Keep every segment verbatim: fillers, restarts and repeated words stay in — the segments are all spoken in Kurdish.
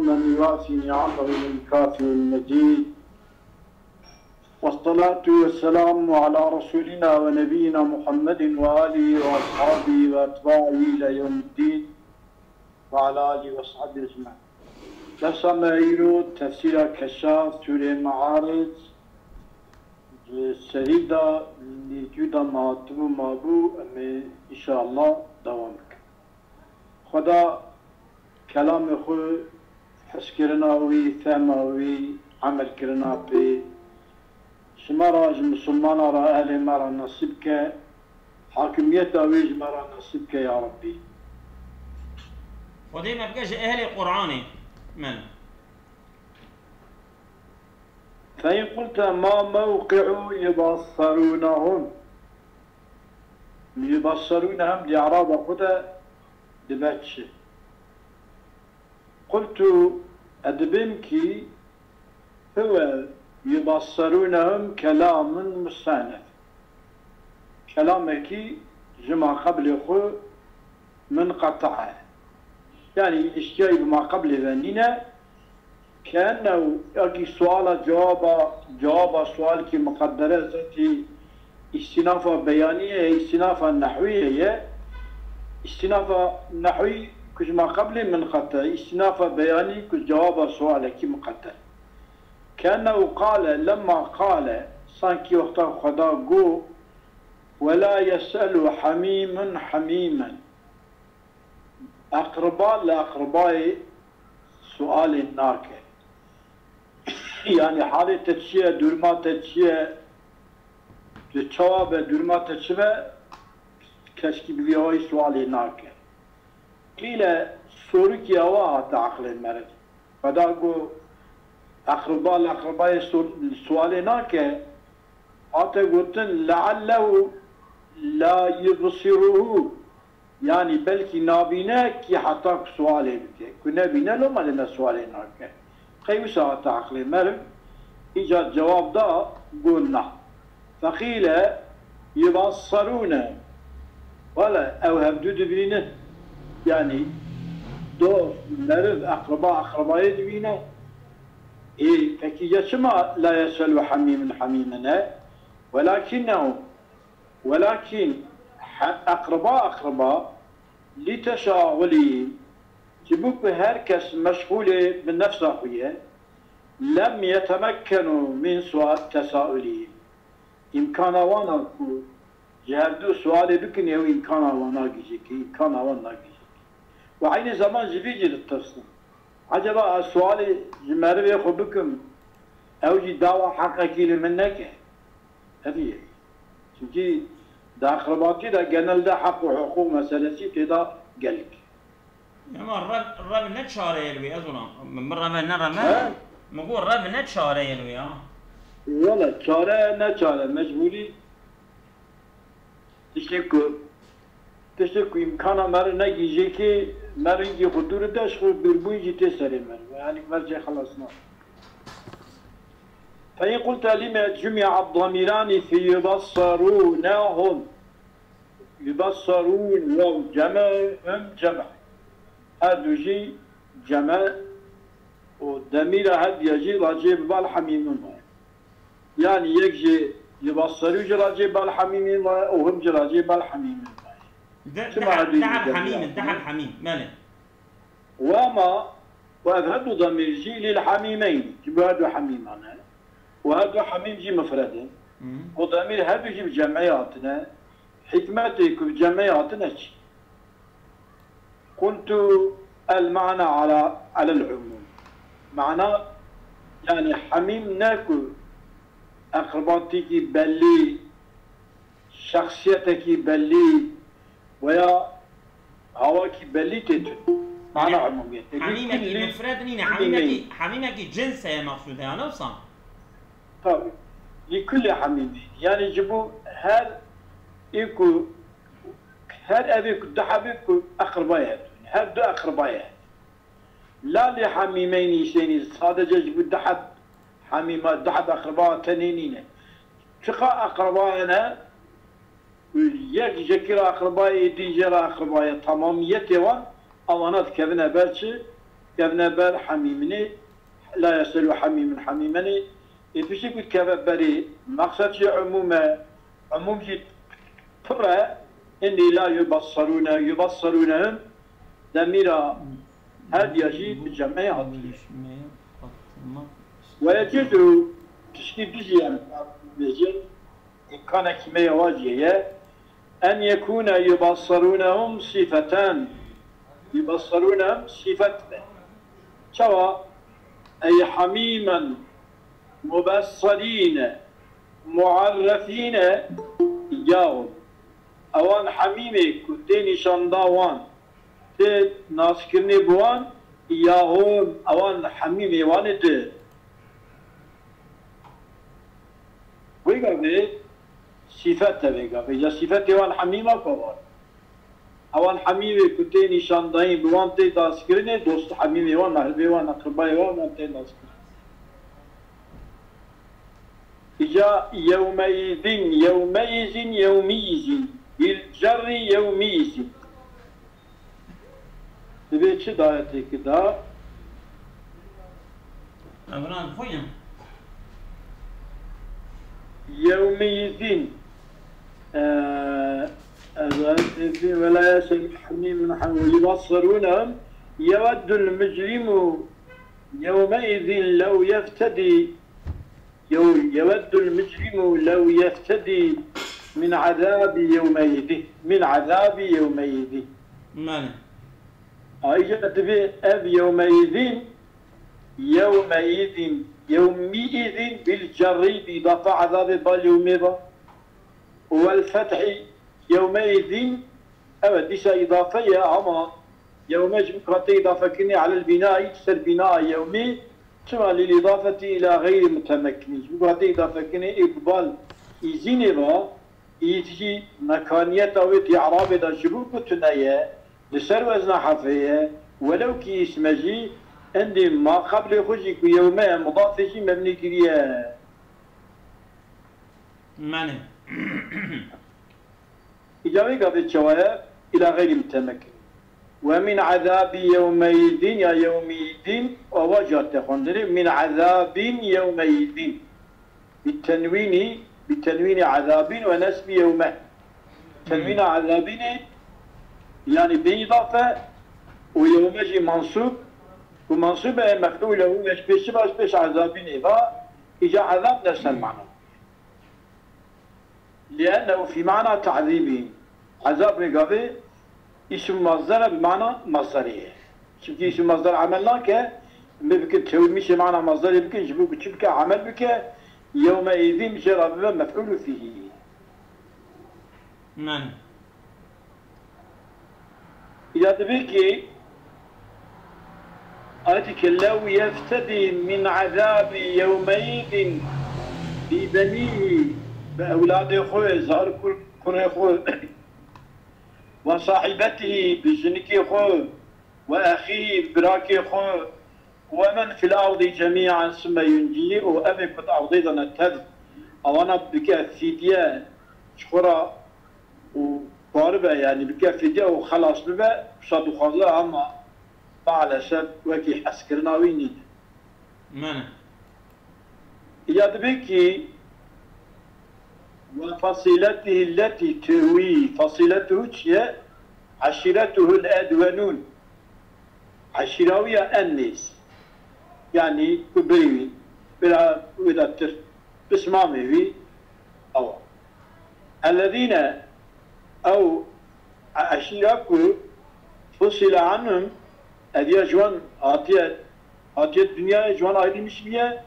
من يوافي نعمه من كافي مجيد. والصلاة والسلام على رسولنا ونبينا محمد وآله وأصحابه وأتباعه إلى يوم الدين وعلى آله وصحبه أجمعين. Dersa me îro tefsîra Keşaf, Sûrê Me'aric, ji serî de li dû de me hatibû mabû, em ê înşeallah dewam bikin. Xweda kelamê xwe, hezkirina wî, fehma wî, emelkirina pê, ji me re, ji misilmana re, ehlê me re nesîb ke, hakimiyeta wî ji me re nesîb ke ya Rebbî. Xwedê me bike ji ehlê Qur'anê min. فإن قلت ما موقع يبصرونهم؟ Yubessirûnehum di eraba xwe de dibe çi? قلت, ez dibêm kî, هو يبصرونهم كلام مستأنف. Kelamekî ji maqeblê xwe munqeti e. Yanî îlişkiya wî bi maqeblê ve nîne. Keennehu, ya kî suala cewaba, cewaba sualkî muqeddere zetî îstînafa beyanî ye, îstînafa nehwî ye. Îstînafa nehwî ku ji maqeblê munqeti, îstînafa beyanî ku cewaba sualekî muqeddere. Keennehu qale, lemma qale, sankî wexta Xweda got, ولا يسأل حميم حميما. Eqriba li eqribayê sualê nake. Yanî halê te çi ye, duruma te çi ye, tu çawa be, duruma te çi be, keşkî bi vî awayî sualê nake. Qîle, sorikî awa hate aqilê meriv. Xweda got, eqriba li eqribayê sor-, sualê nake, hate gotin, لعله لا يبصره. Yanî belkî nabîne kî heta ku sualê bike. Ku nebîne loma lê me sualê nake. Qey wisa hate aqilê meriv, îcar cewab da, got na. فقيل يبصرون. Wele ew hevdu dibînin. Yanî dost, meriv, eqriba, eqribayê dibîne. Ê, pekî ya çima لا يسأل حميم حميما e? ولكنه Welakin he-, eqriba eqriba, لتشاغلهم, ji bo ku her kes meşxûlê bi nefsa xwe ye, لم يتمكنوا من سؤال تساؤلهم. Îmkana wan a ku ji hevdu sualê bikin, ew îmkana wan nagihîje kê, îmkana wan nagihîje kê. Û eynî zeman ji vî jî ditirsin. Ecaba ez sualê ji merivê xwe bikim, ew jî dawa heqekî li min neke? Hevî ye. Çimkî di eqrebatî de genelde heq û hiqûq meselesî tê de gelek. Ema rev, rev ne çare ye li wê, ez ona. Min rev ne rev. He? Min got rev ne çare ye li wê ya. Wala çare ne çare, mecbûrî. Tiştê ku, tiştê ku îmkana meriv negihîje kê, meriv hingî xwe dûr de, ji xwe dûrbûn jî tê serê meriv. Yanî mercê xelas nake. فإن قلت لم جمع الضميران في يبصرونهم. يبصرون, waw cem e, hum cem e. Her du jî cem e û demîra her duya jî racê bi bal hemîmin e. Yanî yek jî li Basserû jî racê bal hemîmî maye û him jî racê bal hemîmî maye. De, Çima deheb, herdû deheb jî hemîm in, deheb hemîm, belê. Wema, û ev herdu demîr jî lil hemîmeyn, ji bo herdu hemîman e. Û herdu hemîm jî mifred in. Hı. Û demîr herdu jî bi cem'ê hatine. Hikmetê ku bi cem'ê hatine çi? قلت المعنى على، على العموم. Mana, yani hemîm ne ku eqrebatîkî bellî, şexsiyetekî bellî veya hawakî bellî tê tun. Mana umumiyetê. Hemîmekî mifred nîne, hemîmekî, hemîmekî cins heye mexsûd e, ya ne wisa? Tabii. Li kulli hemîmî. Yani ji bo her ê ku Her evê ku du hebê ku eqrbayê hev, her du eqrbayê hev. La lê hemîmeynî îsênî sadece ji bo du heb hemîma, du heb eqrba tenê nîne. Çiqa eqrbayê ne, yek jekî ra eqrbayê, din jê ra eqrbayê, tamamiyetê wan, awana dikevine ber çi? kevne ber hemîminê, la yeselu hemîmin hemîmenê, ê piştî ku dikeve berê, mexsed jî umûm e, umûm jî pir e, hindî la yubessarûne, yubessarûnehum, demîra her diya jî bi cem'ê hatiye. Ve yecuzu tiştî du jî em bêjin, îmkanekî me ya wa jî heye. En yekûne yubassarûnehum sîfeten. Yubassarûnehum sîfet be. Çawa? Ey hamîmen mubassarîne muarrefîne yahû. Ewan hemîmê ku tê nîşanda wan, tê naskirinê bi wan, yahû ewan hemîmê wan ê di. Wê gavê sîfet e vê gavê. Ya sîfetê wan hemîma ku wan. Ewan hemîmê ku tê nîşandayîn bi wan tê naskirinê, dost hemîmê wan, mehribê wan, eqribayê wan, wan tê naskirin. Îca yewmeîzîn, yewmeîzîn, yewmîîzîn. Bil cerrî yewmîîzîn. Divê çi dayetêkî da? Evran xwe ye. Yewmîîzîn. Ee, Evran, Evran, ve la yesel hamîmun hamîm. Yubassarûne. Yeweddul mucrimu yewmeîzîn lew yeftedî Yew-, yeweddul mucrimu lew yeftedî min azabî yewmeyîdî. Min azabî yewmeyîdî. Mane. Ayrıca divê ev yewmeyîdîn, yewmeyîdîn, yewmîîdîn bil cerrî bi îdafa azabê bal yewmê ba. Û wel fethî yewmeyîdîn, evet, dîsa îdafe ye, ama yewme ji bo hatê îdafekirinê alel bînaî, ser bînaa yewmî, çima lil îdafetî îla xeyrî mutemekkinî, ji bo hatê îdafekirinê ê ku bal îzînê ba, îd jî mekaniyeta wê di îrabê de ji bo ku tune ye, li ser wezna hefê ye, welew kî îsme jî, endî ma qeblê xwe jî ku yewme ye, mudafê jî mebnî kiriye. Mane. Îca vê gavê çawa ye? Îla xeyrî mutemekin. Ve min azabî yewmeyîdîn ya yewmîdîn, ava jî hate xwendinê, min azabîn yewmeyîdîn. Bi tenwînî, bi tenwînî azabîn ve nesbî yewme. Tenwîna azabînê, yanî bê îdafe û yewme jî mansûb, ku mansûb e mef'ûl lehu ve ji pêş çi va, ji pêş azabînê va, îca azab ne ser mana. Liennehu fî mana ta'zîbî. Ezab vê gavê îsim mazder e, bi mana mazderê ye. Çimkî îsim mazder emel nake, em ê bikin tewil mîşê mana mazderê bikin, ji bo ku çi bike, emel bike, yewme îzîn jê re bibe mef'ûlû fîhî. Men. Ya divê ki, ayetê ke lew yeftedî min ezabî yewmeyîdin bi benîhî, bi ewladê xwe, zar kur-, kurê xwe, ve sahîbetihî, bi jinikê xwe, ve exîhî, bi birakê xwe, ve men fil erdî cemî'an summe yuncîhî, û ev ê ku di erdê de ne tev, ewana bike fîdye ji xwe re û paribe, yanî bike fîdye û xelas bibe, wisa dixwaze, ama maalesef wekî hezkirina wî nîne. Mene. Ya divê kî ve fasîletihî letî tuwî, fasîletuhu çi ye? Eşîretuhul edwenûn. Eşîra wî ya en nêz. Yanî ku birî wî, bira wî de tir, pismamê wî, ew. Ellezîne, ew eşîra ku fusîle anhum, ev ya ji wan hatiye, hatiye dinyayê, ji wan ayrî mişibiye,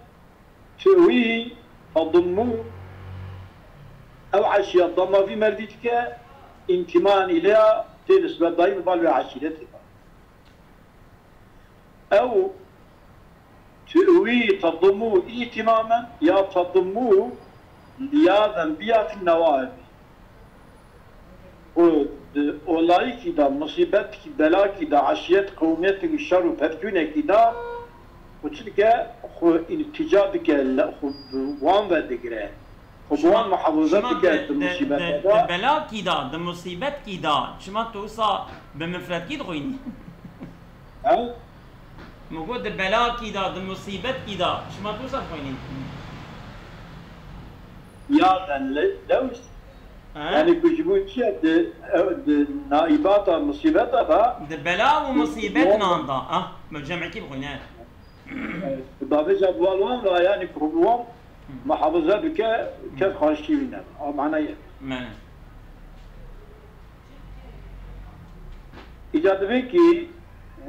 tuwî tedimmû, ew eşîra dema vî merdî dike, întiman îleya tê nisbetdayî bi bal wê eşîretê de. Ew tuwî tedimmû îtimamen ya tedimmû liyazen biya fî newaibî. Û di olayekî de, musîbetekî, belakî de, eşîret, qewmiyetekî, şer û pevçûnekî de, û çi dike, xwe îltîca dike, le-, xwe bi wan ve digire. Xwe bi wan muhafaza dike di, di musîbete de. Di belakî de, di musîbetkî de, çima tu wisa bi mifretkî dixwînî? He? Min got di belakî de, di musîbetkî de. Şima tu ser xwînîn? Ya ben le, lewş. He? Yani ku ji bo çi ye di, di naîbata musîbeta da Di bela û musîbetinan de. Ah, me cemekî bixwîne. Davêja bi wan ve yani ku wan muhafaza bike kes xarşî wî ne. A mana ye. Me. Îca divê ki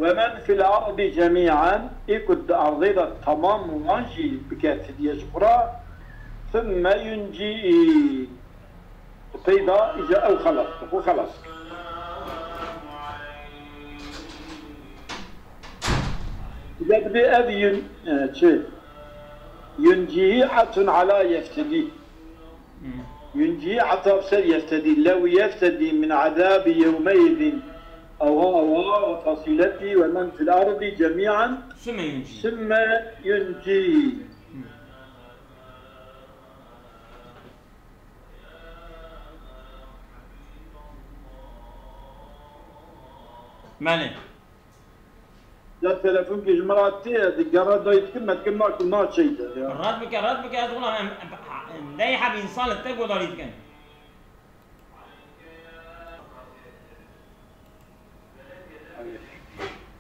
ومن في الأرض جميعا ê ku di erdê de temam wan jî bike fidye ji xwe re ثم ينجيه. Peyda îca ew xelas, xwe xelas. Îca divê ev yun, e, çi? ينجيه عطف على يفتدي. ينجيه عطف ser يفتدي. لو يفتدي من عذاب يومئذ أو هو وفصيلته ومن في الأرض جميعا Sümme yunci. ثم ينجيه. Mele. Ya telefon ki ji min re tê, digere dayî dikim, me dikim nakim naçeyde ya. Red bike, red bike, ez wila em, em, dey heb insan li te godarî dikin.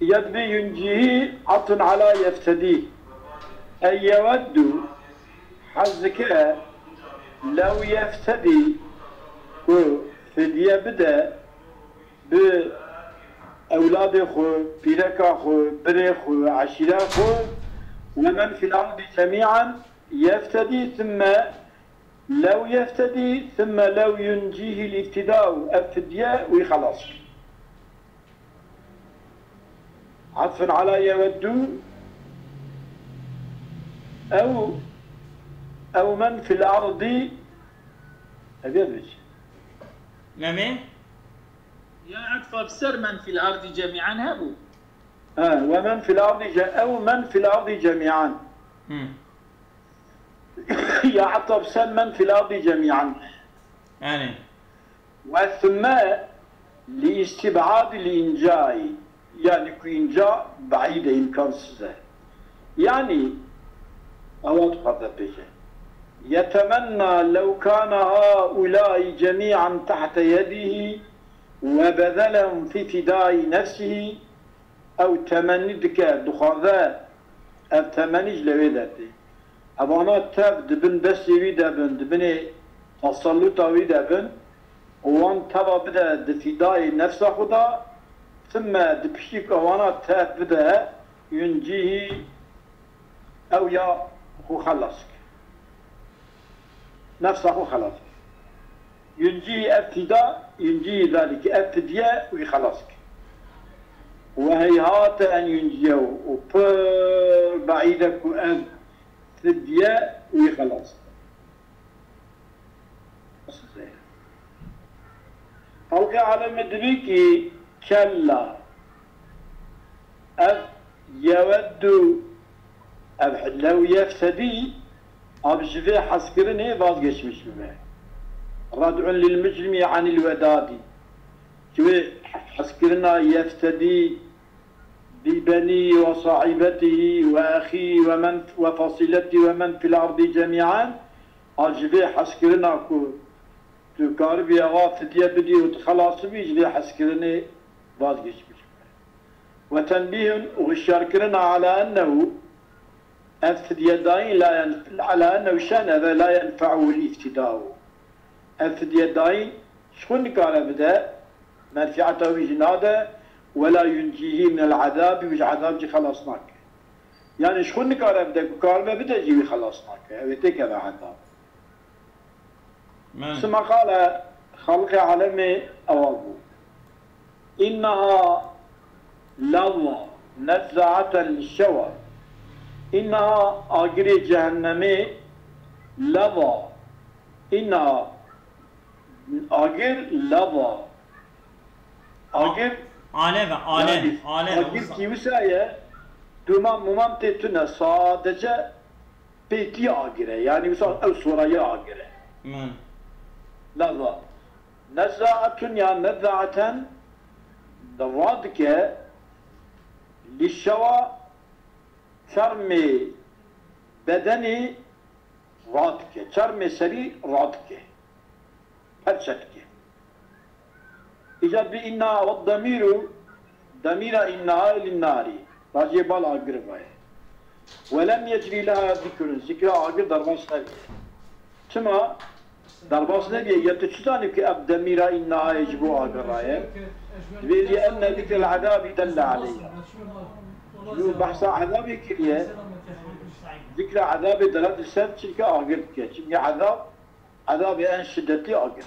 يد ينجيه عطف على يفتدي. أي يود hez dike لو يفتدي ku fidye bide bi ewladê xwe, pîreka xwe, birê xwe, eşîra xwe, ومن في الأرض جميعا يفتدي ثم لو يفتدي ثم لو ينجيه الإفتداء. Ev fidye wî xelas. عطف على يود أو أو من في الأرض. Ev ya dibe çi? Nemê? Ya etfa bi ser من في الأرض جميعا hebû. Ha, ومن في الأرض ج-، أو من في الأرض جميعا. Hı. Ya etfa bi ser من في الأرض جميعا. Yani. Ve ثم لاستبعاد الإنجاء. Yani ku înca beîd e, îmkansız e. Yani, ewa dixwaze bêje. يتمنى لو كان هؤلاء جميعا تحت يده وبذلهم في فداء نفسه. Ew temennî dike, dixwaze, ev temennî ji lewê dertê. Evana tev di bin destê wî de bin, di binê teselluta wî de bin, û wan teva bide di fîdayê nefsa xwe de, thime di piştî ku evana tev bide, yuncîhî, ew ya xwe xelas ke. Nefsa xwe xelas ke. Yuncîhî ev fîda, yuncîhî zelîke, ev fidye wî xelas ke. Ve heyhate en yunciyehu, û pir beîd e ku ev fidye wî xelas ke. Xelqê alemê dibî kî kella. Ev yeweddu, ev lew yefsedî, ev ji vê hezkirinê vazgeçmiş bibe. Red'un lil mucrimî anil wedadî. Ji vê hezkirina yefsedî bi benî ve saîbetî ve exî ve men ve fasîletî ve men fil erdî cemîan, a ji vê hezkirina ku tu karibî ava fidye bidî û tu xelas bibî, ji vê hezkirinê vazgeçmiş. Ve tenbîhun, û hişyarkirina ala ennehu, ev fidyedayîn la yen-, ala ennehu şen eve la yenfe'uhul îftidau. Ev fidyedayîn ji xwe nikare bide, menfîeta wî jî nade, wela yuncîhî minel ezabî, û ji ezab jî xelas nake. Yanî ji xwe nikare bide, ku karibe bide jî wî xelas nake. Ew ê têkeve ezab. Men. Sima qale, Xaliqê alemê ewa bû. Înneha lezza nezzaeten lişşewa. Înneha, agirê cehennemê, lezza. Înneha, agir, lezza. Agir, Alev e, alev, yanî, alev e. agir kî wisa ye, duman muman tê tune, sadece pêtî agir e. Yanî wisa ew soraya agir e. Men. Lezza. Nezzaetun ya nezzaeten, deva dike, lişşewa, Çermê bedenê radike, çermê serî radike, perçe dike. Îca bi inna ve demîru, demîra inna lin narî, racê bal agir vaye. Ve lem yecrî leha zikrun, zikra agir derbas nebiye. Çima? Derbas nebiye, ya tu çi zanî ku ev demîra înnayê ji bo agir raye? Divê lî enne zikrel ezabî delle aleyha. Yo behsa ezabê kiriye. Zikra ezabê delalet li ser çi dike? Agir dike. Çimkî ezab, ezabê en şiddetî agir e.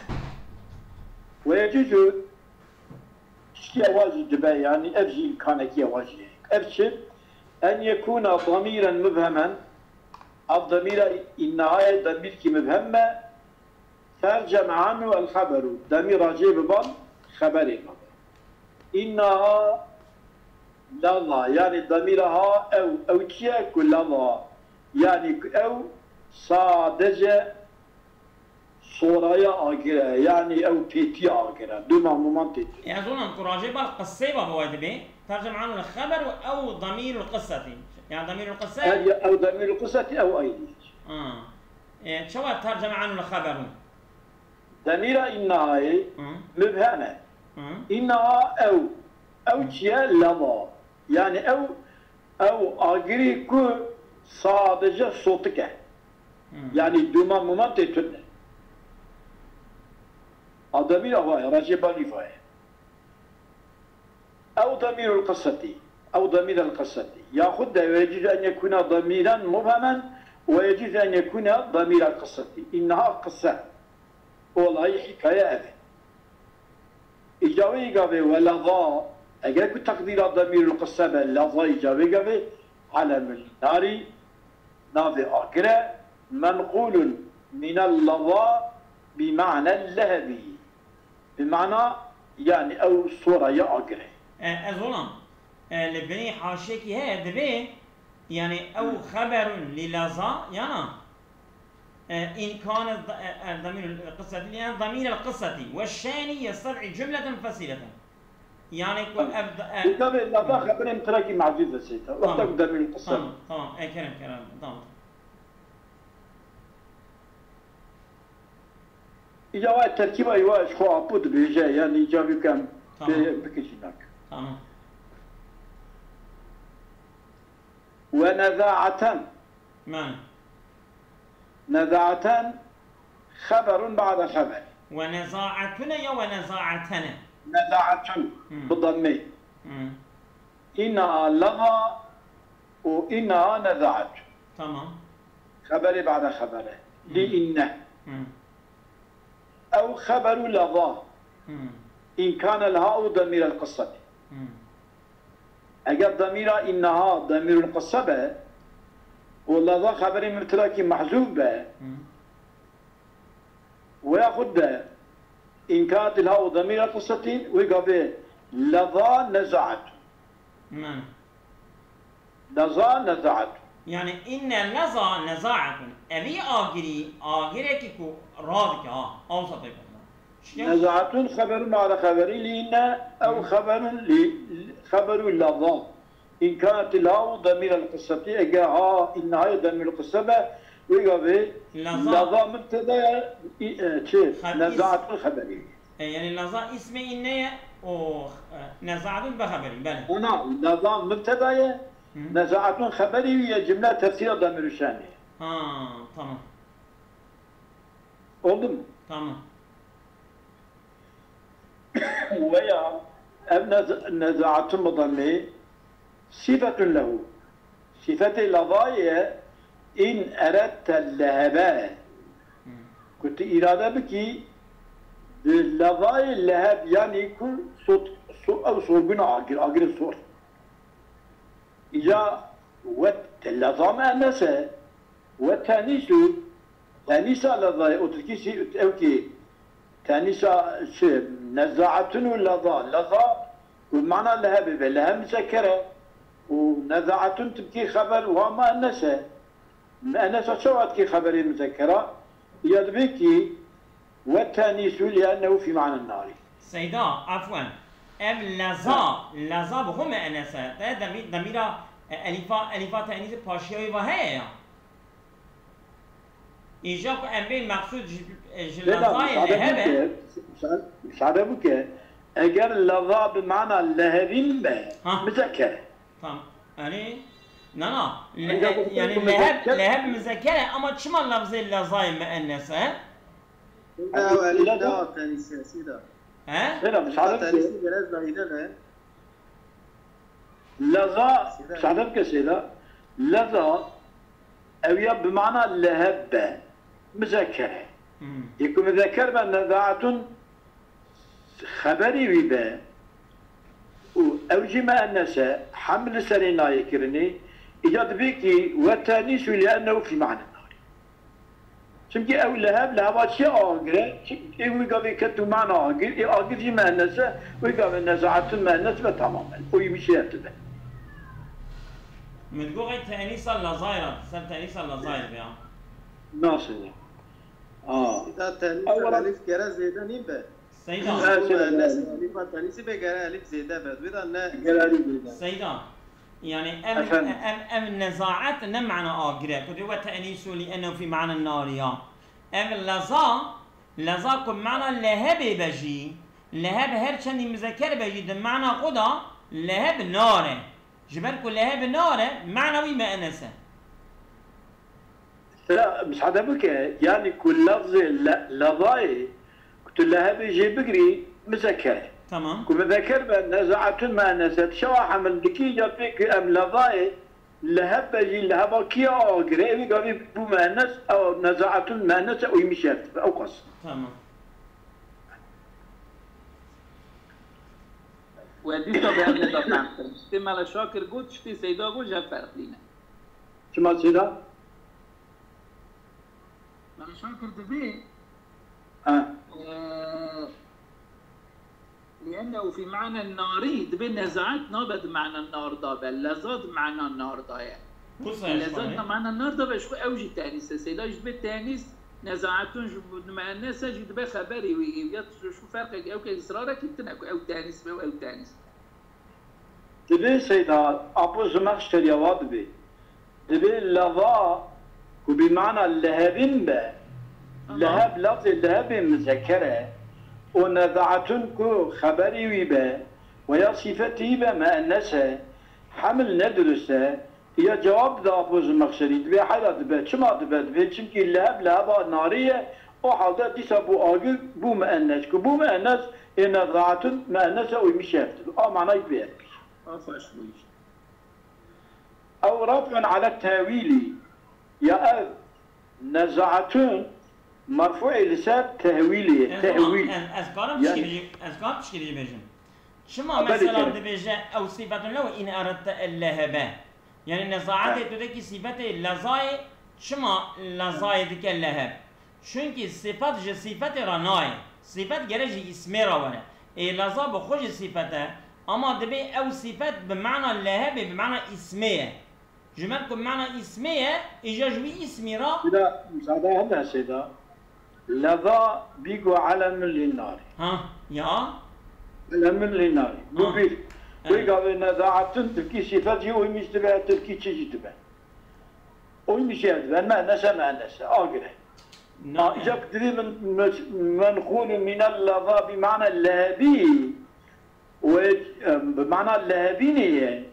Ve yecûzu tiştî ewa jî dibe, yanî ev jî îmkanekî ewa jî ye. Ev çi? En yekûna damîren mubhemen, ev damîra înnayê damîrkî mubhem be, tercem anhu el xeberu, demîr racê biban xeberê bibe. Înnaha leza, yanî damîra ha ew, ew çi ye ku leza, yanî ku ew sadece soraya agir e, yanî ew pêtiya agir e, dûma muman tê. Ez zonan ku racê bal qisê ve bi we dibê, tercem anhu el xeber û ew damîrul qissetî. Yani damîrul qisse. Ev ya ew damîrul qissetî ew ayrî. Ha. E, çawa terceme anul xeberu? Demîra înnayê Hı. Mubhem e. Hı. Înnaha ew. Ew Hı. çi ye? Leza. Yani ew, ew agirî ku sadece sotik e. Hı. Yani dûma muman tê tune. A demîra va ye, racê balî va ye. Ew damîrul qissetî, ew damîrel qissetî. Yaxud de ve yecûz en yekûna damîren mubhemen ve yecûz en yekûna damîrel qissetî. Înnaha qisse. Olayî, hîkaye ev e. Îca wê gavê ve leza, eger ku teqdîra damîrul qisse be, leza îca wê gavê alemul narî, navê agir e, menqûlun minel leza bi ma'nel lehebî. Bi mana, yani ew sora ya agir e. E, ez olam. E, li binî haşiyekî heye, divê, yani ew Hı. xeberun li leza, yana, e, in kane d-, e, e, damîrul qissetî, yani damîrel qissetî. Ve şeni yested'î cumleten fesileten. Yani ku Hı. ev d-, e, Dikkat edin, leza Hı. xeberên tirakî mehzûf e seyta. Wexta Tamam. ku demîrul qisse. Tamam, tamam. E, kerem, kerem. Tamam. Îca wa terkîba wî wa ji xwe apo dibêje, yanî îca wî ku em Tamam. pê bikin jî nakin. Tamam. Ve nezaeten. Me. Nezaeten xeberun ba'de xeber. Ve nezaetune ya ve nezaetene? Nezaetun. Hmm. Bi dammê. Hmm. Îna leza û îna nezaetun. Tamam. Xeberê ba'de xebere. Lî Hmm. inne. Hmm. Ew xeberu leza. Hmm. În kane leha'u demîrel qissetî. Hmm. Eger demîra înneha demîrul qisse be û leza xeberê mubtedakî mehzûf be, Hmm. Veya xwe de înkât ilha û demîra qissetî wê gavê leza nezaetun. Mane. Leza nezaetun. Yani inne leza nezaetun. Evî agirî, agirekî ku radike ha. Awsa pê bixwe. Şikên? Nezaetun xeberu ma'de xeberî lî inne ew Hı. xeberun lî, xeberu leza. Înkât ilha û demîrel qissetî, ege ha înnehayê demîrul qisse be, wê gavê Leza. Leza mubteda ye, î-, e, çi? Xeb-, is- Nezaetun xeberî. E, yani leza ismê inne ye û, e, nezaetun be xeberî, belê. Ona, leza mubteda ye, Hı. nezaetun xeberî wî ye, cumle tefsîra demîrul şenê. Ha, tamam. Oldu mu? Tamam. Veya ev nez-, nezaetun bi demmê sîfetun lehu. Sîfetê lezayê in eredte lehebe. Hmm. Ku tu îrade bikî, bi lezayê leheb, yanî ku sot, so-, ew sorguna agir, agirê sor. Îca wet leza muennes e, wet tenîs û tenîsa lezayê, o tirkî sî, ew kî tenîsa çi, nezaetun û leza, leza ku mana lehebê be, leheb muzekker e û nezaetun tirkî xeber wa muennes e. Muennesa çawa dikî xeberê muzekkera? Ya dibê kî Ve tenîsu liennehu fî ma'nen nari. Seyda, afwen. Ev leza, Ha. leza bi xwe muennes e. Te demî-, demîra E, elîfa, elîfa tenîsê paşiya wî va heye ya. Îja ku em bên meqsûd ji, e, ji Bêda, lezayê müsaade leheb e. Bike, müsa-, müsaade bike. Eger leza bi mana lehebîn be, Ha. Mizeker e. Tamam. Yanî, na, na. Le-, Eger e, bu yani bu leheb, mizeker leheb mizeker e ama çima lafzê lezayê müennes e? Ew elîf Leza- la tenîsê, sîda. He? Bêda, müsaade bike. Tenîsê gere zayîde be. Leza, Sîda. Müsaade bike seyda. Leza, ew ya bi mana leheb be, mizeker e. Hmm. Yê ku mizeker be, nezaetun xeberî wî be û ew jî müennes e, heml li serê nayê kirinê, îca dibê kî we tenîs wî li ennehu fî ma'nen nari. Çimkî ew leheb, leheba çi agir e? Çi-, ê wî gavê ket û mana agir, ê agir jî müennes e, wî gavê nezaetun müennes be tamamen. O yî mişî ev dibe. Min digot, tenîsa lezayê ra, ser tenîsa lezayê dibe ya. Nasıl ya? Aa. Seyda tenîsa Ew wela- elîf gere zêde nîn be. Seyda. Ha, Bu seyda, müennes evet. Elîfa tenîsî be gere elîf zêde be. Wî da ne Gere elîf zêde. Seyda. Yani ev, Efendim? ev, ev nezaet ne mana agir e. Ku dibe we tenîsu li ennehu fî ma'nen nari ya. Ev leza, leza ku mana lehebê be jî, leheb her çendî mizeker be jî, di mana xwe da leheb nar e. Ji ber ku leheb nar e, mana wî müennes e. Sira, misade bike, yanî ku lafzê le-, levayê, ku tu lehebê jê bigirî, mizeker e. Tamam. Ku mizeker be, nezaetun müennes e. Çawa hemil dikî, ya pê ku em levayê, leheb be jî, leheba kî ya agir e, ewî gavî bû müennes, ew nezaetun müennes e, û yî mişî ev dibe, ew qas. Tamam. We dîsa bi hev neda fehm kirin. Tiştê Mele Şakir got, tiştê Seyda got, ji hev ferqlî ne. Çima Seyda? Mele Şakir dibê, Ha. e, لأنه في معنى النار, dibê nezaet nabe di mana nar da be, leza di mana nar da ye. Wisa Leza di mana nar da be, ji xwe ew jî tenîs e. Seyda jî dibê tenîs, nezaetun ji bo muennes e, jî dibe xeberê wî, êviya tu ji xwe ferqek, ew ke israrekî tine ku ew tenîs be û ew tenîs be. Dibê Seyda, Apo Zimexşeriya wa dibê. Dibê leva ku bi mana lehebin be, Tamam. leheb lafzê lehebê mizeker e û nezaetun ku xeberî wî be, weya sîfetî wî be müennes e, hemil ne dirust e, ya cewab dida Apo Zimexşerî, dibê heyra dibe, çima dibe, dibê çimkî leheb leheba narî ye, o halde dîsa bû agir, bû müennes. Ku bû müennes, ê nezaetun müennes e û mişev dibe. A manayî dibê ev. A xweş bû. Ew raf'un ala tewîlî, ya ev nezaetun merfu'ê li ser tehwîlê ye, Ez ama, tehwîl. ez, ez karim Yani tişkî, ez karim tişkî bêjim. Çima Ha, belê mesela kerem. dibêje ew sîfetun lew in eredte el lehebe? Yani nezaetê He. tu dekî sîfetê lezayê, çima lezayê dike leheb? Çunkî sifet ji sîfetê re nayê. Sîfet gere ji îsmê re were. Ê leza bi xwe jî sîfet e, ama dibê ew sîfet bi mana lehebê, bi mana îsmê ye. Ji ber ku mana îsmê ye, îja ji wî îsmî re Bila müsaade hebe Seyda. Leza bî ku elemin lî narî. Ha, ya? Elemin lî narî. Bu Ha. bir. Evet. Wê gavê nezaetin tirkî sîfet jî uymuş dibe, tirkî çi jî dibe. Uymuş jî dibe, me nese me nese, agire. Na, Ha, evet. îca dibê min, min, menqûlun minel leza bi mana lehebî. Wê, em, bi mana lehebînê ye.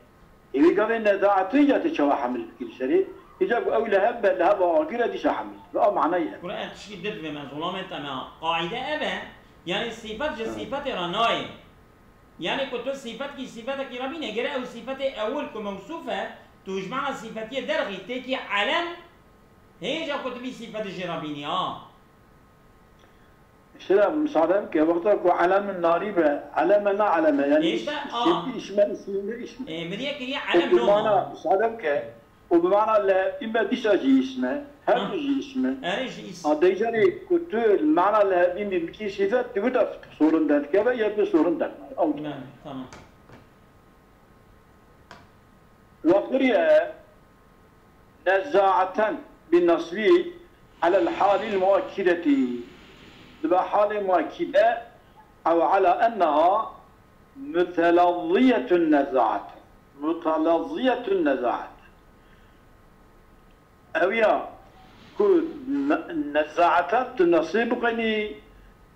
Ê wê gavê nezaetê ya tê çawa hemil bikî li serê? Îca ku ew leheb be, leheba agir e, dîsa hemil dibe. A manayê ye. Kure ev tişkî dir divê me, zolamê te me. Qaîde ev e, yanî sîfet ji Ha. sîfetê re nayê. Yanî ku tu sîfetkî sîfetekî re bîne, gere ew sîfetê ewil ku mewsûf e, tu ji mana sîfetiyê derxî, têkî elem, hêja ku tu vî sîfetê jê re bînî, a. Şira, müsaade bike, wexta ku elem narî be, eleme na eleme, yani Hêşta, a. isim, isme, isim, isim. E, min yê kiriye O elem bi noma. mana, müsaade bike, o bi mana lehebîn be dîsa jî isme, her Ha. du jî isme. Erê jî is- Ha, deycanê ku tu mana lehebîn bi bikî sîfet, tu da sorun derdikeve, ya tu sorun dernaye. Ew. Belê, tamam. Wextiriye nezaeten bi nasbî alel halil muakkideti. Dibe halê muakkide ew ala enneha mütelazziyetun nezaeten. Mutalaziyetun nezaat. Ew ya ku ne-, nezaeten tu nesî bixwînî,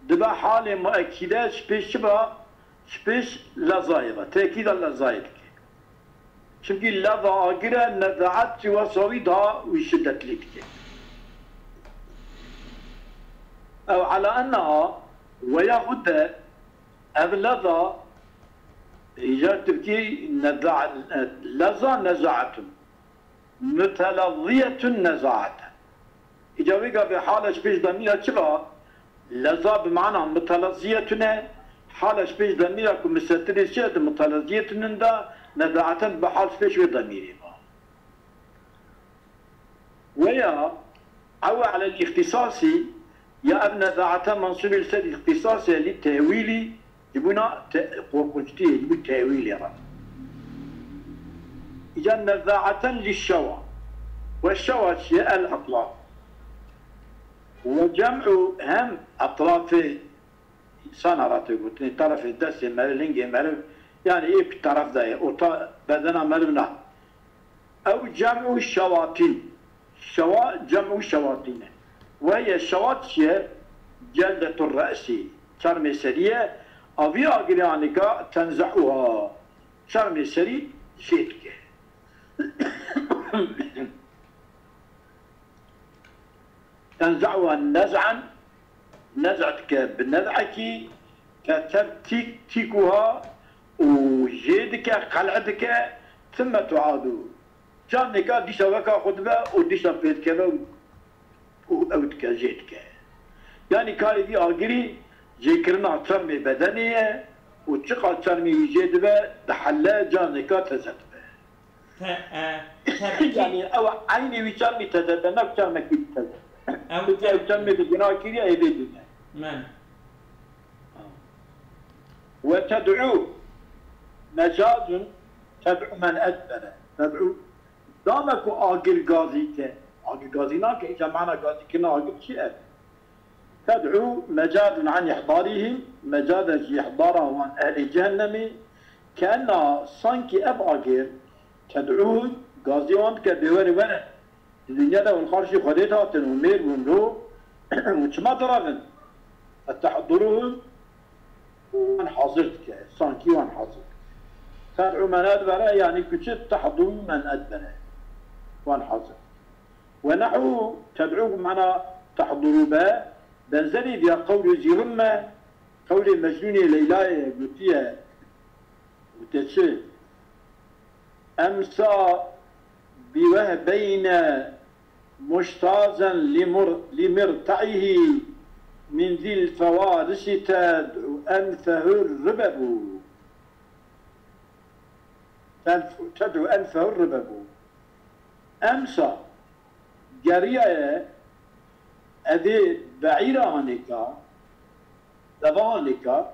dibe halê muekîde ji pêş çi ba? Ji pêş lezayê ve. Tekîda lezayê dike. Çimkî leza agir e, nezaet jî wesa wî daha wî şidetlî dike. Ew ala enneha, weya xwe de ev leza, îcar tirkî neza-, leza nezaetun. Mutelaziyetun nezaeten. Îca wê gavê hala ji pêş demîra çi va? Leza bi mana mutelaziyetun e. Hala ji pêş demîra ku misetirê çi di mutelaziyetun da, nezaeten bi hal ji pêş wê demîrê va. Weya ew elel îxtîsasî ya ev nezaete mensûbî li ser îxtîsasê lî tewîlî ji bona te-, qorxunctiyê, ji bo tewîlê re. Îca nezaeten lî şewa. We şewa çi ye? El etlaf. We cem'u hem etlafê însana re tê gotinê, terefê destê meriv, lingê meriv, yani ê ku teref de ye, orta bedena meriv na. Ew cem'u şewatîn. Şewa cem'u şewatîn e. Weye şewat çi ye? Celdetur re'sî. Çermê serî ye. A vî agirê anîka tenze'uha. Çermê serî jê dike. Tenze'uha nez'en, nez' dike bi nez'ekî, tetertîk-, tîkuha û jê dike, qel'e dike, thumme tu'adu. Carnêka dîsa weka xwe dibe û dîsa pê dikeve û, û ew dike, jê dike. Yanî karê vî agirî jêkirina çermê bedenê ye û çiqas çermê wî jê dibe, dihelle, carnêka teze dibe. Te-, e, tebkî- Yanî ew eynî wî çermî teze be, ne çermekî teze. Ew Çünkü ew çermê bi gina kiriye, ê bê dîne. Men. Ve ted'u mecazun ted'u men edbere. Ted'u, dame ku agir gazî ke, agir gazî nake, îca mana gazî kirina agir çi ye? Ted'u mecazun an ihdarihim, mecaze ji ihdara wan ehlê cehennemî, keenna sankî ev agir, ted'uhum, gazî wan dike bê were were. Di dinya de hûn xarşî Xwedê dihatin û mêr bûn lo û çima direvin? Fetehduruhum, û wan hazir dike, sankî wan hazir dike. Ted'u men edbere, yanî ku çi, tehduru men edbere. Wan hazir dike. Ve nehu ted'u mana tehduru be, benzerî viya qewlê zî rind me, qewlê Mecnûnê Leylayê gotiye, gote çi? Emsa bi wehbeyne muştazen li mur-, li mirta'ihi min zil fewarisi ted'u enfehu ribebu. Ted'u enfehu ribebu. Emsa geriyaye, evê be'îra hanêka, deva hanêka,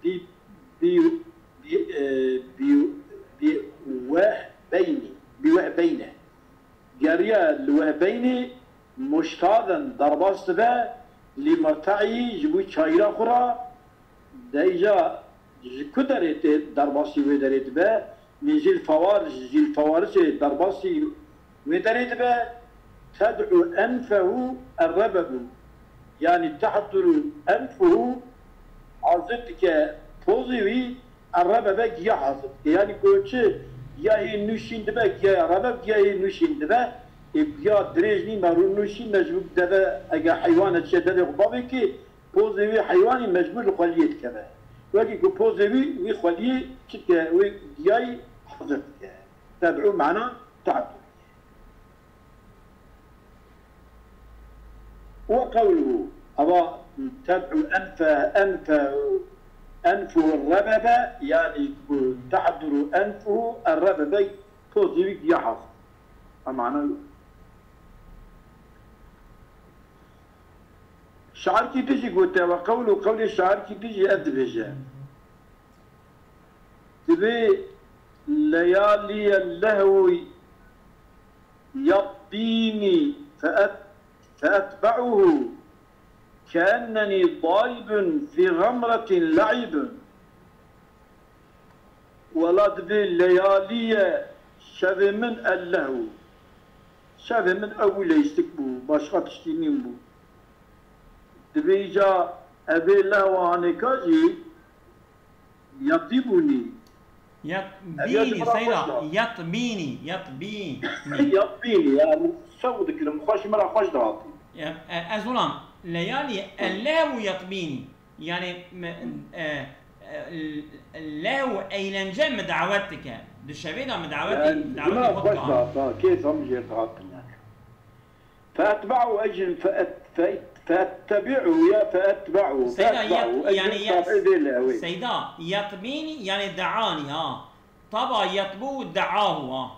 bi, bi, bi, e, bi, bi weh beynî, bi weh beyne. Geriya li weh beynî muştaden derbas dibe, li mirte'î ji bo çayîra xwe re, de îca ji ku derê tê derbasî wê derê dibe, min zil fawar, ji zil fawarisê derbasî wê derê dibe, ted'u enfehu errebebu. Yanî tehduru enfuhu, hazir dike pozê wî, errebebe giya hazir dike. Yanî ku çi giyahê nû şîn dibe, giyaya rebeb, giyahê nû şîn dibe. Ê giya dirêj nî, me rû nû şîn, me ji bo deve, ege heywane çiye devê xwe bavê kê, pozê wî heywanî mecbûr li xweliyê dikeve. Wekî ku pozê wî, wî xweliyê çi dike, wê giyayî hazir dike. Ted'u mana tehduru. Ve qewluhu, eva ted'u enfe, enfe, enfuhu rebebe, yanî ku tehduru enfuhu errebebe, pozê wî giya hazir. Emana şairkî din jî gote, ve qewlu, qewlê şairkî din jî ev dibêje. Dibê leyaliyel lehwi yaddînî feet-, feetbe'uhu keennenî daibun fî xemretin le'ibun. Wela divê leyalî ye şevê min el lehw. Şevê min ew leyistik bû, başqa tiştî nîn bû. Divê îca evê lehwa hanêka jî yatîbûnî. Ev ya ji Yatbînî, min re xweş Seyda, dihat. Yatbînî, yatbînî. Yatbînî, yani sew dikirim, xweş ji min re xweş dihatî. Ya, e, ez olam, leyalî ellehu yatbînî. Yani, me, e, e, lehu eylence mi dawet dike. Di şevê de mi dawetê, Yani, dawetê buna xwe xweş dike. Dihata, kêfa min jê dihatin yani. Feetbe'u ecin, feet-, feet-, feettebi'u ya feetbe'u, Seyda, yat-, feetbe'u, ecin yani, yat-, tabi'î vê lehwê. Seyda, yatbînî, yani, de'anî, ha. Taba yatbu de'ahu, ha.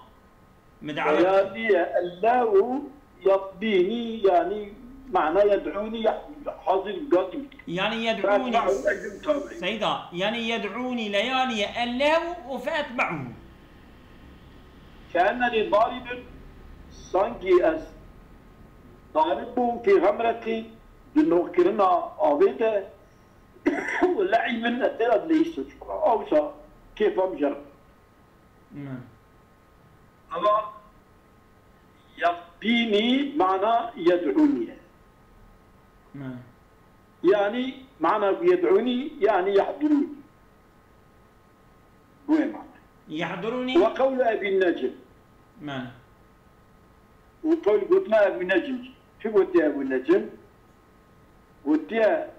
Mi dawet. Leyalî ye ellehu yatbînî, yani, mana yed'ûnî, ya-, hazir gazî. Yani yed'ûnî. Feetbe'u, ecin tabi'î. Seyda, yani yed'ûnî leyalî ye ellehu û feetbe'u. Keennenî daribin, sankî ez darib bûm fî xemretî, di noxkirina avê de, û le'îbin ez tê de dileyîstim ji xwe. Awsa kêfa min jêr. Hmm. Ama yatbînî mana yed'ûnî ye. Hmm. Yani mana ku yed'ûnî, yani yahdurûnî. Bu ê mane. Yahdurûnî. Ve qewlu Ebî Necm. Me. Û qewl gotina Ebî Necm. Çi gotiye Ebî Necm? Gotiye,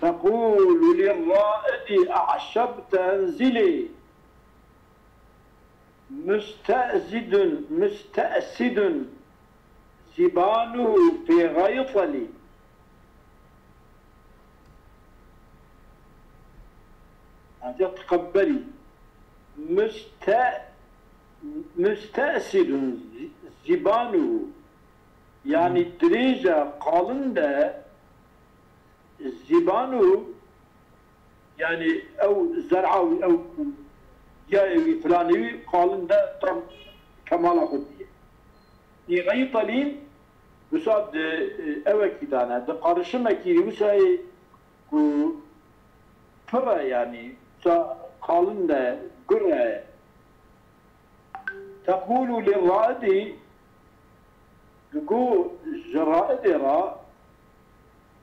"Teqûlu lirraidi e'şebte enzilî, müste'sidun, müste'sidun." Zîbanuhu fî xeytelî. Ancak teqebberî. Müste-, müste'sidun zi-, zîbanuhu. Yani dirêje qalin de zîbanuhu, yani ew zer'a wî, ew giyayê wî, filanê wî qalin de tam kemala xwe diye. Nî xeytelîn wisa di, e, ewekî dane, di qarişimekî wisa yê ku pir e, yanî wisa qalin e, gur e. Teqûlu lirraidi, digo ji raidê re,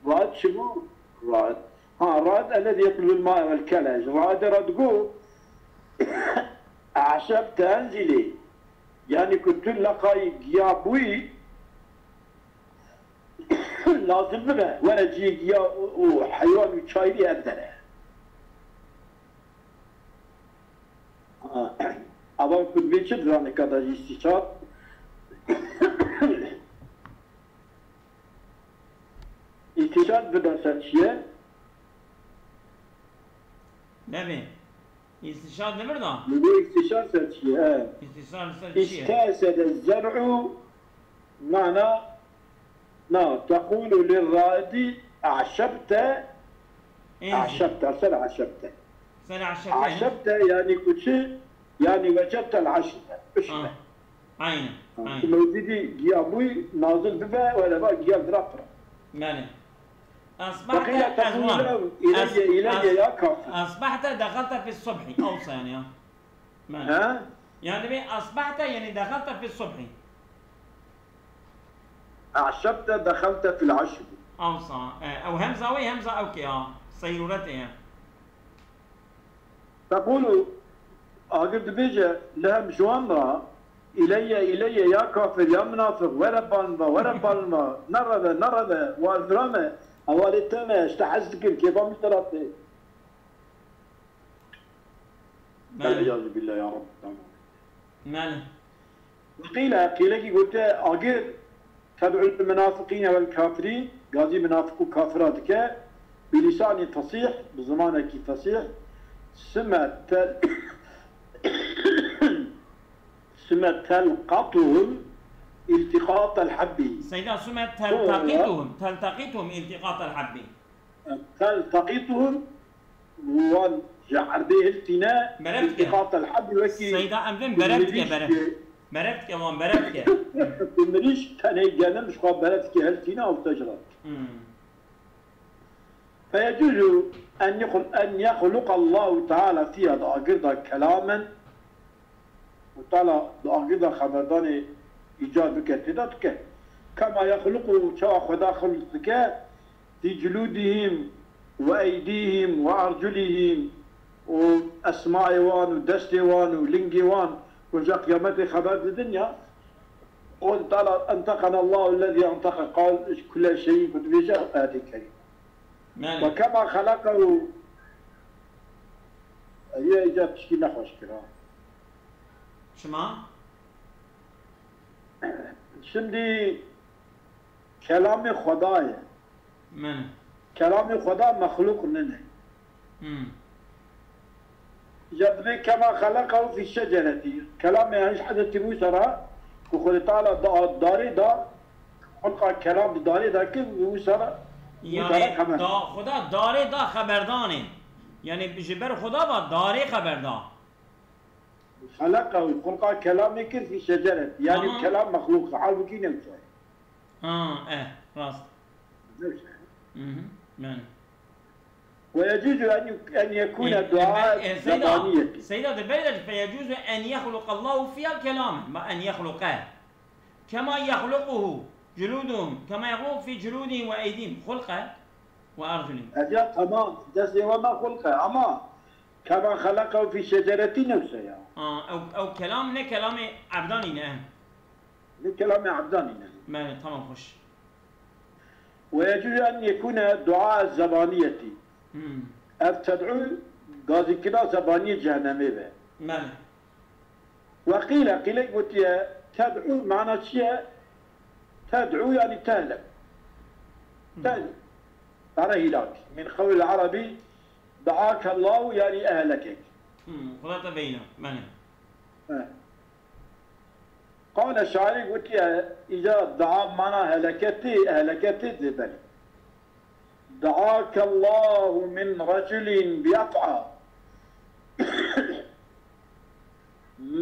raid çi bû? Raid. Ha, raid ellezî yetlubul ma'e vel kele. Ji raidê re digo, "E'şebte enzilî." Yanî ku tu leqayî giya bûyî, lazim bibe, were cihê giya û, û heywan û çayrî ev dere. Ha, ava ku divê çi dizane ka da jî îstîşar? Îstîşar bida ser çi ye? Nebê. Îstîşar di vir da? Li bo îstîşar ser çi ye? He. Îstîşar ser çi ye? İstesede zer'u, mana, na, tequlu lirraidi e'şebte, Enzil. E'şebte, ser e'şebte. Ser e'şebte, ne? E'şebte yani ku çi? Yani wecedtel e'şbe. Uşbe. Ha. Aynen, aynen. Mewcudî giya bûy nazil bibe, were ba giya vira pira. Belê. Asbahte, Feqîle ez teqûlu wan. Lehu, ileyye, As-, ileyye as-, ya kafir. Asbahte dexelte fi subhi. Awsa yani ya. Belê. He? Yani bi asbahte yani dexelte fi subhi. E'şebte dexelte fil eşbi. Awsa. E, ew hemza wê hemza ew ke ya. Seyrurete ya. Tequlu, agir dibêje, li hem ji wan re, ileyye, ileyye, ya kafir, ya minafiq, were bal min ve, were bal min ve, nereve, nereve, war vira me, hevalê te me, ji te hez dikim, kêfa min ji te re tê. Belê. El-iyâzu billâh ya Rabbi. Belê. Qîle, qîlekî gote, agir, ted'ul munafiqîne vel kafirîn, gazî munafiq û kafira dike, bi lîsanî fesîh, bi zimanekî fesîh, sime tel-, sime telqatuhum iltiqatel habbî. Seyda, sime teltaqituhum, teltaqituhum iltiqatel habbî. Teltaqituhum, wan ji erdê hiltîne, Beref dike. İltiqat el-habbî wekî Seyda, em vên beref dike, beref. Beref dike, wan beref dike. Ku mirîş tenê genim ji xwe beref dike hiltîne ew tecra. Hmm. فيجوز أن يخل-، أن يخلق الله تعالى فيها, di agir de kelamen, û Teala di agir de xeberdanê îcad bike, tê de dike. كما يخلقه, çawa Xweda xilq dike, في جلودهم وأيديهم وأرجلهم, û esmayê wan û destê wan û lingê wan, roja qiyametê xeber didin ya. O Teala, أنطقنا الله الذي أنطق كل شيء, ku dibêje ayetê kerîm. Yani. وكما خلقه, ev îca tişkî nexweş kira. Çima? Şimdi kelamê Xwedayê. Mene. Kelamê Xweda mexlûq nine. Hmm. Ya dibê كما خلقه في الشجرة. Kelamê Hezretî Musa ra, ku Xwedê Teala da-, darê da, xulqa kelam di darê da kir, Musa ra, Musa ra Yani, xeber. Da, Xweda darê da xeberdanê. Yani, ji ber Xweda va darê xeber da. خلقه, xulqa kelamê kir في شجرة. Yani, Tamam. Kelam mexlûq, halbukî newşe. Ha, eh, rast. Newşe. Mhm, yani. ويجوز أن يك-، أن يكون E, e, دعاء e, Seyda, زبانية. Seyda, de belê de, فيجوز أن يخلق الله فيها كلاما, ma أن يخلق. كما يخلقه جلودهم، كما يخلق في جلودهم وأيديهم خلقه وأرجلهم. Ev ya tamam, destê wan da xulqe, ama كما خلقه في شجرة newşe ya. Aa, ew, ew kelam ne kelamê ebdanî ne. Ne kelamê ebdanî ne. Mene, tamam, xweş. ويجوز أن يكون دعاء الزبانية. Hmm. Ev ted'u gazîkirina zebaniyê cehennemê be. Mene. وقيل, qîlek gotiye, ted'u mana çi ye? Ted'u yani tehlek. Hmm. Tehlek. Para hîlak. Min qewlil erebî, دعاك الله yani ehlekek. Hmm, Xweda te beyna. Mene. He. Qala şairê gotiye, îca dua mana heleketê, heleketê dê belê. دعاك الله من رجل بأفعى.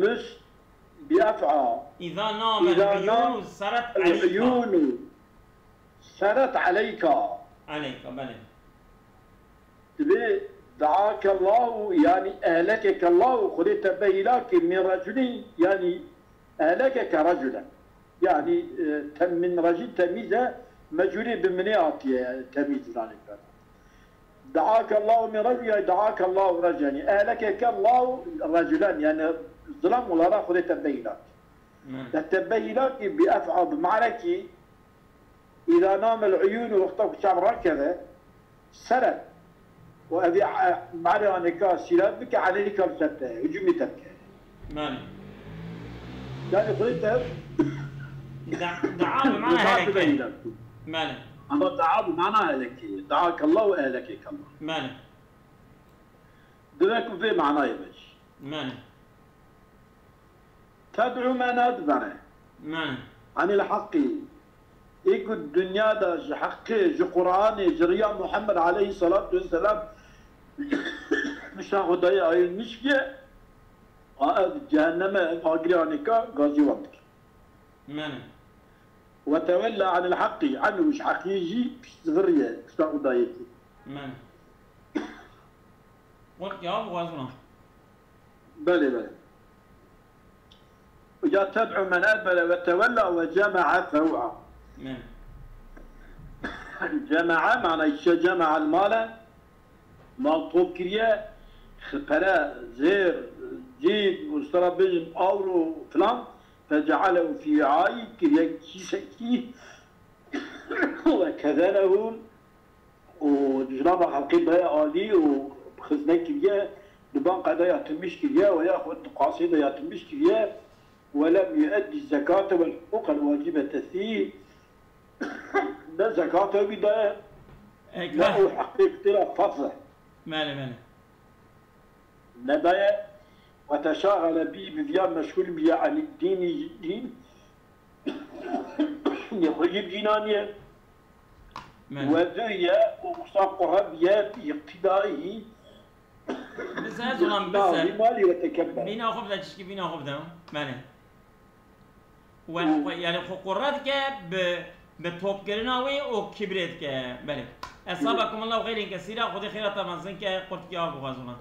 Mus بأفعى. إذا نام إذا العيون نام سرت عليك. العيون سرت عليك. Aleyka, belê. Dibê دعاك الله, yani ehlekekallahu, Xwedê te be hîlakê, min reculin, yani ehlekeke reculen. Yani, e, tem-, min recil temîz e, mecûrê bi minê hatiye, yani temîz zanê. دعاك الله من رجل, yani دعاك الله رجلا, yani ehlekekallahu reculen, yani zilam olarak Xwedê te be hîlakê. Hı. Te te be hîlakê bi ef'a, bi ma'rekî, إذا نام العيون, wexta ku çav rakeve, seret. Û evî, e, ma'reyaneka sîrat bike, aleyka li ser te, hicûmê te bike. Mane. Yani Xwedê te Da-, dua bi mana dua heleke. Bike. Mane. Ama dua bi mana heleke. دعاك الله وأهلكك الله. Mane. Divê ku vê manayê be jî. Mane. تدعو معنى dibere. Mane. عن الحق. Ê ku dinya de ji heqê, ji Qur'anê, ji riya Muhammed aleyhisselatu vesselam, pişta Xwedayê ayilmiş kiye, a ev cehenneme, ev agirê anêka gazî wan dike. Mane. وتولى عن الحق, anhu, ji heqê jî pişt ziviriye, pişta Xwedayê kî. Mane. Qul ya bu wazna. Belê, belê. Ya ted'u men edbere ve tewella ve cema'a fev'a. Mane. Cema'a, mana işte cema'a el male, mal top kiriye, pere, zêr, cîd, û stara bêjin, avro, filan, fece'alehu fî wi'ayî, kiriye kîsekî, ve kezenehu, û jinava xelqê daye alî û xizne kiriye, li ban qedaya timîj kiriye, ve yaxud di qasê de ya timîj kiriye, ve lem yu'eddi zekate vel huquqel wacibete fî, ne zekata wî daye, Eke- ne û heqê xwe tê re ferz e. Mele, mele. Nedaye, ve teşaxele bî, bi viya meşgûl bîye, anî dînî, dîn, yê xwe jî bi dîn aniye. Mele. Ve dûye û wisa qurre bîye, bi îqtîdayî, Bise, ez olan bise. Navî malî ve tekebber. Vîna xwe bide, çişkî vîna xwe bide. Mele. We, Û we, yani xwe qurre dike, bi, bi topkirina wê û kibrê dike. Belê. Esabakum Allah ve xeyrin kesîra, Xwedê xêra te mezin ke, qurtikî av bixwazûna.